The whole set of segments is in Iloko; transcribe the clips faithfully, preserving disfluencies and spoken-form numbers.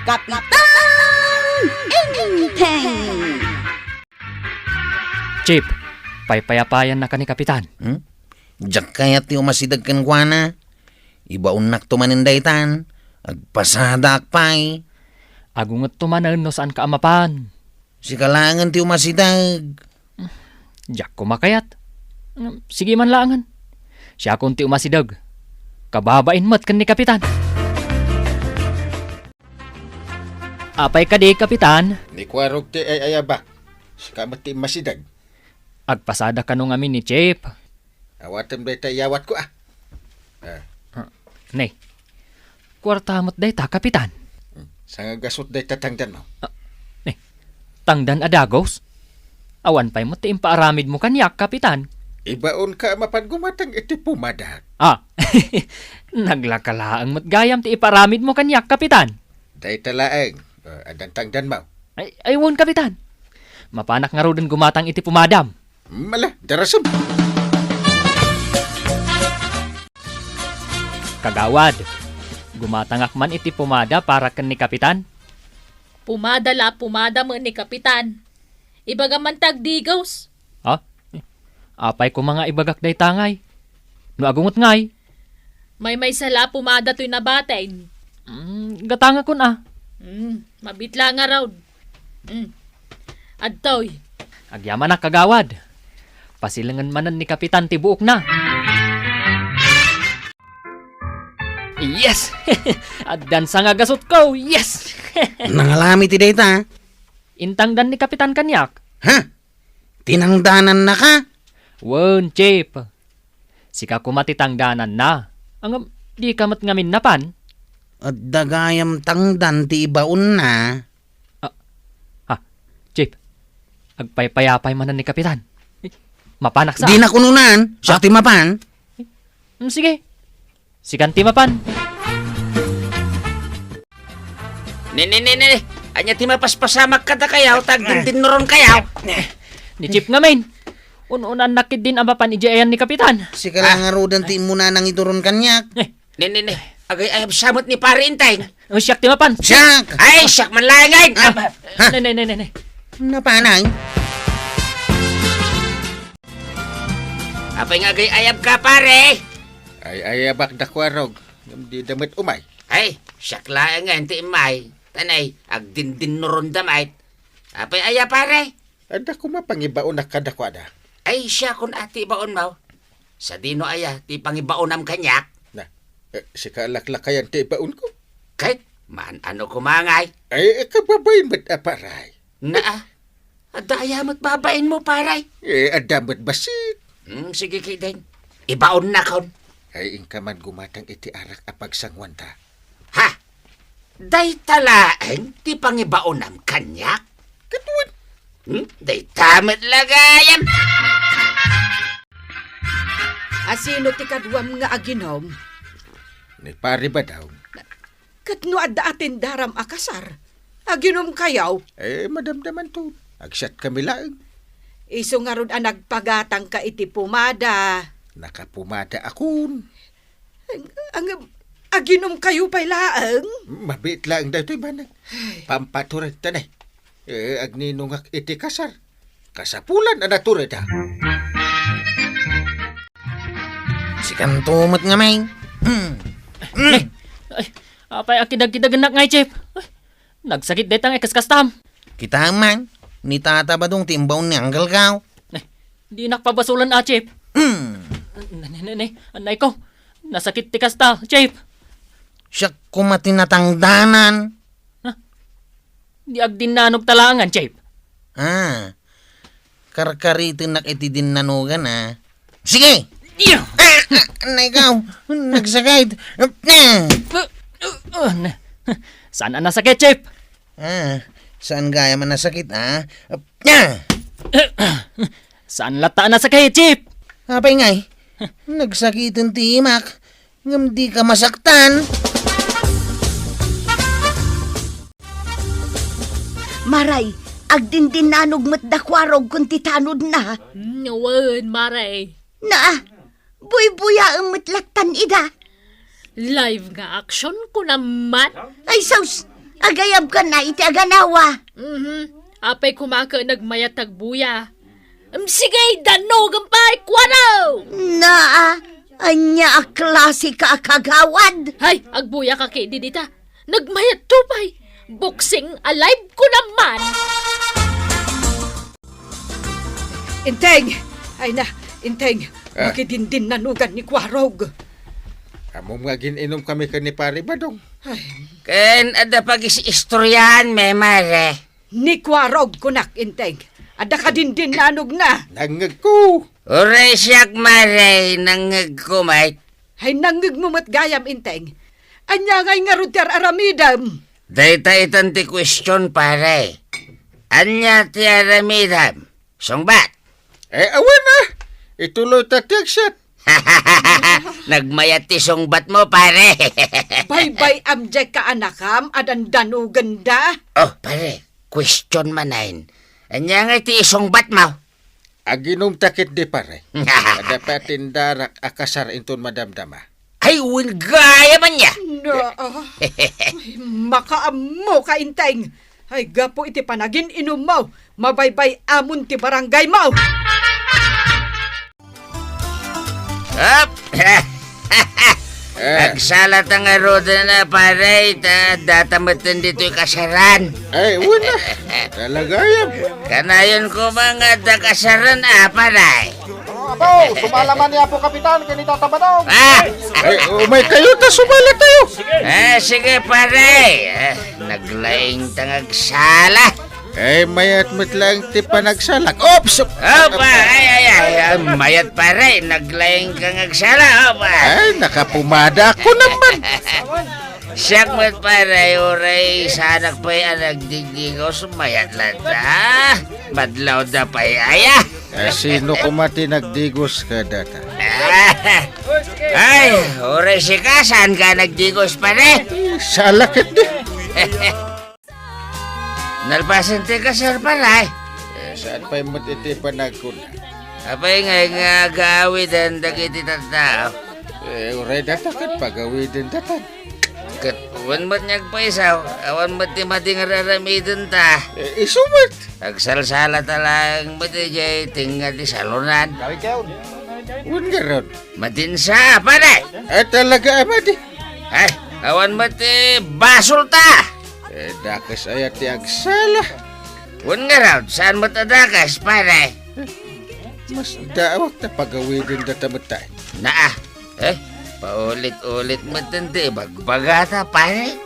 Kapitan Enteng! Chief, paypayapayanna ka ni Kapitan. Hmm? Diak kayat ti umasideg kenkuana. Ibaonnakto manen daytan. Agpasadaak pay. Agungetto manen no saanka a mapan. Sika laengen ti umasideg. Diak koma kayat. Sige man laengen. Siakon ti umasideg. Kababain met ken ni Kapitan. Apay kadi, Kapitan? Ni Kuarog ti ay-ayabak. Sika met ti immasideg. Agpasada kano ngamin ni Chief. Awatem dayta iyawatko, ah. Ah. Ah, ne. Kuarta met dayta, Kapitan. Hmm. Sanga gasut dayta tangdanmo. Ah, ne. Tangdan a dagus? Awan pay met ti impaaramidmo kaniak, Kapitan. Ibaonka a mapan gumatang iti pumadak. Ah, naglaka laeng met gayam ti ipaaramidmo kaniak, Kapitan. Dayta laeng. Ah, addan tangdanmo. Ay, ay, wen, Kapitan. Mapanak ngaruden gumatang iti pumadam. Mala, darasem. Kagawad, gumatangak man iti pumada para ken ni Kapitan. Pumada la, pumada met ni Kapitan. Ibagam man ti agdigus. Ha? Apay koma nga ibagak dayta ngay? No agunget ngay? Maymaysa la a pumada toy nabatin. Mm, gatangakon a. Mm, mabitla ngarud. Mm. Adtoy. Agyamanak, kagawad. Pasilengen manen ni Kapitan ti buokna. Yes! Addan sanga gasutko! Yes! Nangalami ti dayta. Intangdan ni Kapitan kaniak. Ha? Tinangdanannaka? Wen, Chief. Sika koma ti tangdananna. Ngem, dika met ngamin napan. Adda gayam tangdan ti ibaonna. Ah, ah, Chief, agpaypayapay manen ni Kapitan. Eh, mapanak sa. Dinak ununan, siak ti mapan. Mm, sige. Sikan ti mapan. Ne, ne, ne, ne, ne. Ania ti mapaspasamak kadakayo, ta agdindinnuronkayo? Ni Chief ngamin. Un-unannak ketdin a mapan idiay ayan ni Kapitan. Sika la ngaruden ti immuna nangituron kaniak. Eh. Ne, ne, ne. Agay-ayab sa met ni Pare Enteng. Oh, siak ti mapan. Siak! Ay, siak man laengen. Ah, ha? Ne, ne, ne, ne, ne. Napanay? Apay nga agay-ayabka, pare? Ay-ayabak da Kuarog, ngem dida met umay. Ay, siak laengen ti immay. Tanay, agdindinnuronda met. Apay aya, pare? Adda koma pangibaonak kadakuada. Ay, siakon a ti ibaonmo. Sadino aya ti pangibaonam kaniak? Na, eh, sika laklakayan ti ibaonko. Ket, maan-ano koma ngay? Ay, eh, kababain met a, pare. Naa, adda aya met babainmo, pare? Eh, adda met bassit. Hmm, sige ketdin. Ibaonnakon. Ay, inka man gumatang iti arak a pagsanguanta. Ha? Dayta laeng ti pangibaonam kaniak? Ket wen. Hmm? Dayta met la gayam. Asino ti kaduam nga aginom? Ni Pare Badong. Ket no adda atendaram a kasar, aginomkayo? Eh, madamdamanto. Agsiatkami laeng. Isu ngarud a nagpagatangka iti pumada. Nakapumada akon. Ang, ang, aginomkayo pay laeng? Mabiit laeng daytoy, manang. Ay. Pampatured ta ne. Eh, agninongak iti kasar. Kasapulan a natured, ha? Sikanto met ngamin. Hmm. Hmm. Ay, ay, apay a kidagkidagennak ngay, Chief? Ay, nagsakit dayta nga ikaskastam. Kita man, ni Tata Badong ti imbaon ni Uncle Gaw. Eh, dinak pabasolan a, Chief. Hmm. Ne, ne, ne, ne, anay ko. Nasakit ti kasta, Chief. Siak koma ti natangdanan. Ha? Di agdinnanogta laengen, Chief. Ah, karkaritennak iti dinnanogan, ah. Sige! Iyo! Ah, ah, anay ko, nagsakit. Ah! Uh, uh, uh, na-, saan a nasakit, Chief? Ah, saan gayam a nasakit, ah? Ah! Saan latta a nasakit, Chief? Apay ngay, nagsakiten ti imak, ngem dika masaktan. Maray, agdindinnanog met da Kuarog ken ti tanodna. Mm, wen, Maray. Naa, buybuyaem met lattan ida. Live nga action, kunam man. Ay, sus! agayabkanna iti aganawa. Mhm. Apay koma ket nagmayat ti agbuya? Em, sige, danno, gampay, kuwaro! Naa, ania a klase ka a kagawad? Hay, agbuya ka ketdi dita. Nagmayat to pay. Boxing alive ko naman. Inteng! Ay na, Inteng, Ah. Makidindinnanugan ni Kuarog. Ammom nga agin-inom kami ken ni Pare Badong. Ay. Ken adda pagis-istoryaanmi, Mare. Ni Kuarog, kunak, Inteng. Adda kadindinnanogna. Nangngegko. Uray siak, Mare, nangngegko met. Ay, nangngegmo met gayam, Inteng. Ania ngay ngarud ti ar-aramidem? Dayta itan ti question, pare. Ania ti aramidem? Sungbat? Eh, awan a. Ituloy ta ti agsiat. Nagmayat ti sungbatmo, pare. Baybay-am diay kaanakam a dandanogenda. Oh, pare, question manen. Ania ngay ti isungbatmo? Aginom ta ketdi, pare. Adda pay a tindarak a kasar inton madamdama. Ay, wen gayam ania. Na, ah. Ay, makaammo ka, Inteng. Ay, gapu iti panagin-inummo, mabaybay-amon ti barangaymo. Up! Eh. Agsalata ngaruden a, pare, ta data metten ditoy kasaran. Ay, wen a. Talaga yan. Kanayon ko nga adda kasaran a, pare. Oh, apo, sumala man ni Apo Kapitan ken ni Tata Badong. Ah! Ay, umay kayo ta sumala tayo. Ah, sige, pare. Ah, naglaing ta nga agsala. Ay, mayat met laeng ti panagsalak. Ops! Opa, ay, ay, ay, ay, mayat pare, naglaing ka nga agsala, opa. Ay, nakapumada ako naman. Siak met pare, uray sanak pay a nagdigdigos, mayat latta. Madlaw da pay aya. Eh, sino koma ti nagdigos kadata? Ay, uray sika, saan ka nagdigos pare? Salak di. Nalpasen ti kasar, pare. Eh, saan pay met iti panagkuna? Apay ngay nga agaawiden dagiti tattao? Eh, uray data ket pagawiden data. Ket wen met nga agpaisaw, awan met ti madi nga ar-aramiden ta. Eh, isu met. Agsalsala ta laeng met idiay tengnga ti salonan. Wen ngarud. Madinsa, pare. Eh, talaga, amadi. Ay, awan met ti basol ta. Eh, dakes aya ti agsala. Wen ngarud, saan met a dakes, pare? Mas daawak ta pagawiden data met tayo. Naa, eh, paulit-ulit met ti ibagbagata, pare.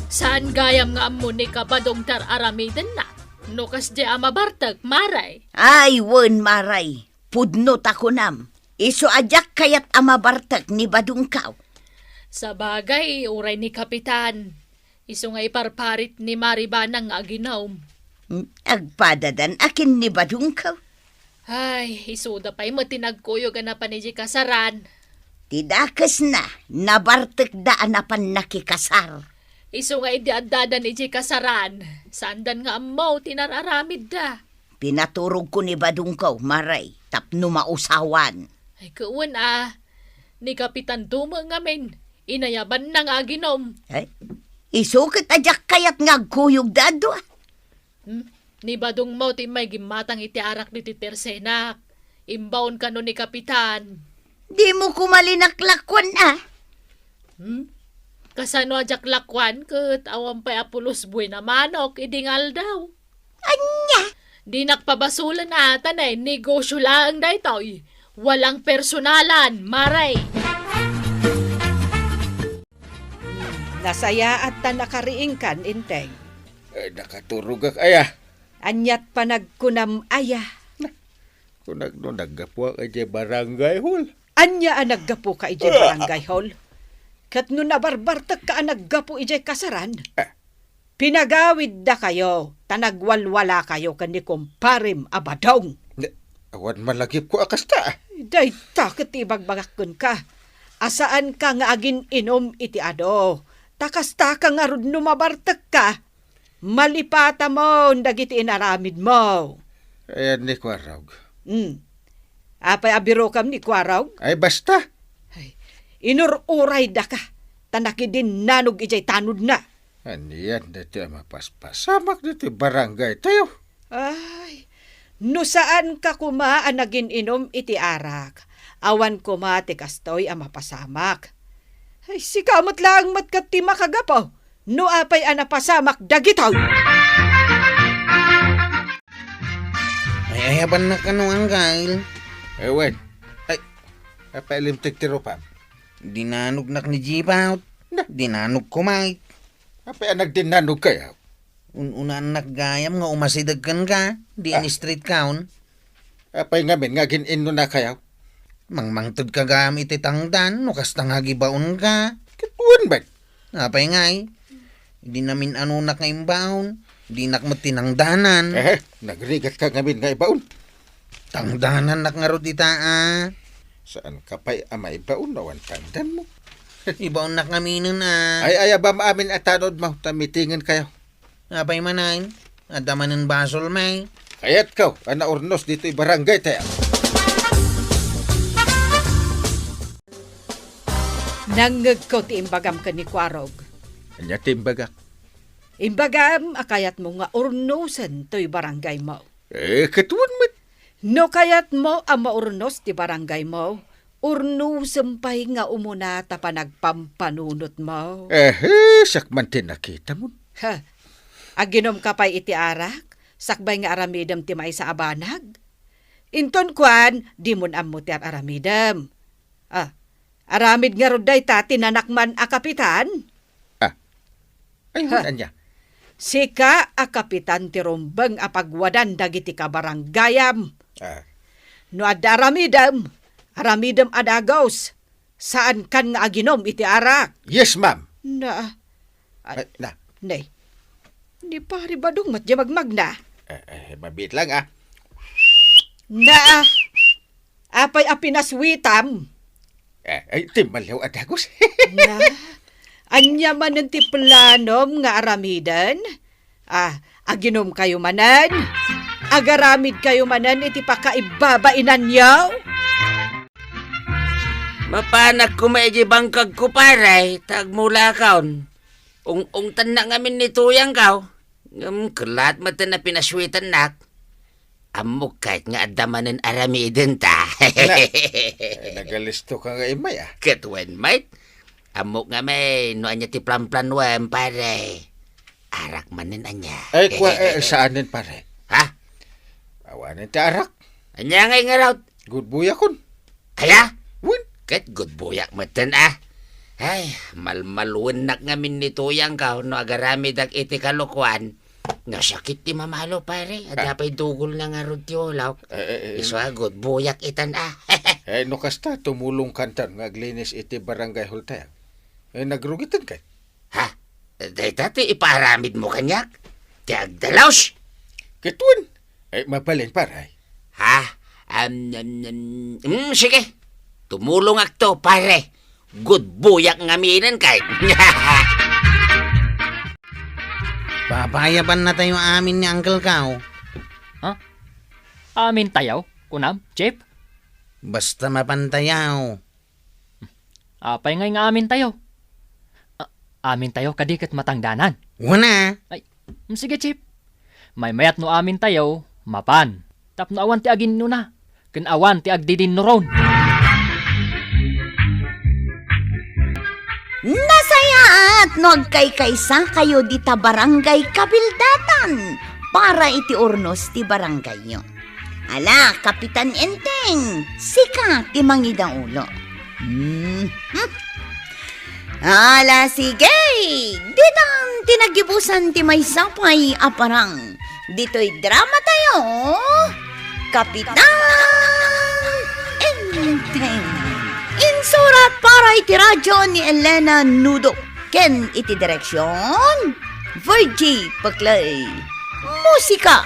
Saan gayam nga ammo ni Kabadong ti ar-aramidenna? No kasdiay a mabartek, Mare. Ay, wen, Mare. Pudno ta kunam. Isu a diak kayat a mabartek ni Badongkaw. Sabagay, uray ni Kapitan. Isu nga iparparit ni Mare Banang nga aginom. Hmm, agpadadan a ken ni Badongkaw. Ay, isuda pay met ti nagkuyog a napan idiay kasaran. Ti dakesna, nabartekda a napan nakikasar. Isu nga idi addadan idiay kasaran, saandan nga ammo ti nar-aramidda. Pinaturogko ni Badongkaw, Mare, tapno mausawan. Ay, kawen a, ni Kapitan Tumo ngamin, inayabanna nga aginom. Ay, isu ket a diak kayat nga agkuyogda a dua. Hmm? Ni Badongmo ti immay gimmatang iti arak ditoy tersenak. Imbaon kano ni Kapitan. Dimo koma linaklakuan a? Hmm? Kasano a diak lakuan ket awan pay a pulos buena manok idi nga aldaw? Ania? Dinak pabasolen a, ta ne, negosyo laeng daytoy. Walang personalan, Mare. Nasayaat ta nakariingkan, Inteng. Eh, nakaturogak aya. Aniat panagkunam aya? Kunagno naggapuak idiay barangay hall. Ania a naggapuka idiay barangay hall? Ket no nabarbartekka a naggapu idiay kasaran, Ah. pinagawiddakayo ta nagwalwalakayo ken ni kumparem a Badong. Ne, awan malagipko a kasta. Dayta ket ti ibagbagak kenka, a saanka nga agin-inom iti adu. Ta kastaka ngarud no mabartekka, malipatamon dagiti inaramidmo. Ayan ni Kuarog. Hmm. Apay a birokam ni Kuarog? Ay, basta. Ay, inur-uraydaka. a nakidinnanug idiay tanodna. Anian daytoy a mapaspasamak ditoy barangay tayo? Ay, no saanka koma a nagin-inum iti arak, awan koma ti kastoy a mapasamak. Ay, sika met laeng met ket ti makagapu no apay a napasamak dagitoy. Ay, ayabannak kano, Anggal. Ewen. Ay, apay limtek ti rupam? Dinanognak ni Jipaut. Na? Dinanogko met. Apay a nagdinnanog kayo? Un-unaannak gayam nga umasideg kenka, di Ah. in-street kaon. Apay ngamin nga agin-innuna kayo? Mangmangtedka gayam iti tangdan, no kasta nga agibaonka. Ket wen met. Apay ngay? Di namin-anonak nga imbaon, dinak met tinangdanan. Eh, nagrigatka ngamin nga ibaon. Tangdanannak ngarud ita, a. Saanka pay a maibaon no awan tangdanmo? Ibaonnak ngaminen, a. Ay, ayabam amin a tanodmo, ta mitingen kayo. Apay manen? Adda manen basolmi. Kayatko a naurnos ditoy barangay tayo. Nangngegko ti imbagam ken ni Kuarog. Ania ti imbagak? Imbagam a kayatmo nga urnosen toy barangaymo. Eh, ket wen met. No kayatmo a maurnos ti barangaymo, urnosem pay nga umuna ta panagpampanunotmo. Eh, siak man ti nakitamon. Ha, aginumka pay iti arak, sakbay nga aramidem ti maysa a banag? Inton kuan, dimon ammo ti ar-aramidem. Ah, aramid ngarud dayta ti nanakman a kapitan? Ah, ay, Ha. wen ania? Sika a kapitan ti rumbeng a pagwadan dagiti kabaranggayam. Ah. No adda aramidem, aramidem a dagus. Saankan nga aginum iti arak. Yes, ma'am. Na. Ay, na. Nay. Ni Pare Badong met diay magmagna. Eh, eh, mabiit lang, ah. Na. Apay a pinaswitam? Eh, ay, timmalliw a dagus. Na. Ania manen ti planom nga aramiden? Ah, aginumkayo manen? Agaramidkayo manen iti pakaibabainanyo? Mapanak koma idiay bangkagko, pare, ta agmulakon. Ung-ungtannak ngamin ni Tuyangko. Ngem kellaat met ti pinaswitannak. Ammok kayat nga adda manen aramiden ta. Na, eh, nagalisto ka nga imay, ah. Ket wen met. Ammok ngamin no ania ti planplanuem, pare. Arak manen ania. Ay, kua, eh, saanen, pare? Ha? Awanen ti arak. Ania ngay ngarud? Gudbuyakon. Aya? Wen. Ket gudbuyak metten, ah. Ay, malmaluennak ngamin ni Tuyangko no agaramedak iti kalokuan. Nasakit ti mamalo, pare. Adda Ah. pay dugolna ngarud ti ulok. Eh, eh, eh. Isu a gudbuyak itan, ah. Eh, no kasta, tumulongkanton nga aglinis iti barangay hall tayo. Eh, nagrugiten kay? Ha? Dayta ti ipaaramidmo kaniak? Ti agdalus? Ket wen. Eh, mabalin, pare. Ha? Am, am, am, mm, sige. Tumulongakto, pare. Gudbuyak ngaminen kay. Papayabannatayo amin ni Uncle Kao. Ha? Amintayo, kunam, Chief? Basta mapantayo. Apay ngay nga amintayo? A-, amintayo kadi ket matangdanan? Wen a. Ay, mm, sige, Chief. Maymayat no amintayo, mapan. Tapno awan ti aginnuna, ken awan ti agdidinnuron. Nasayaat no agkaykaysakayo dita barangay kabildatan para iti urnos ti barangayyo. Ala, Kapitan Enteng, sika ti mangidaulo. Mhm. Ala, sige! Ditan ti nagibusan ti maysa pay a parang. Ditoy drama tayo, Kapitan Enteng. Insurat para iti radyo ni Elena Nudo ken iti direksyon, Virgie Peclay. Musika,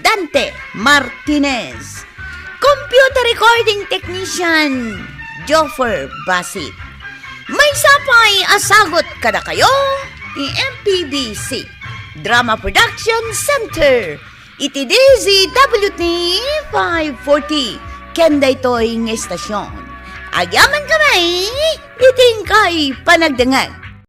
Dante Martinez. Computer recording technician, Joffer Basit. Maysa pay a sagut kadakayo ti M P B C Drama Production Center iti D Z W T five forty ken daytoy nga istasyon. Agyamankami iti inkay panagdengngeg.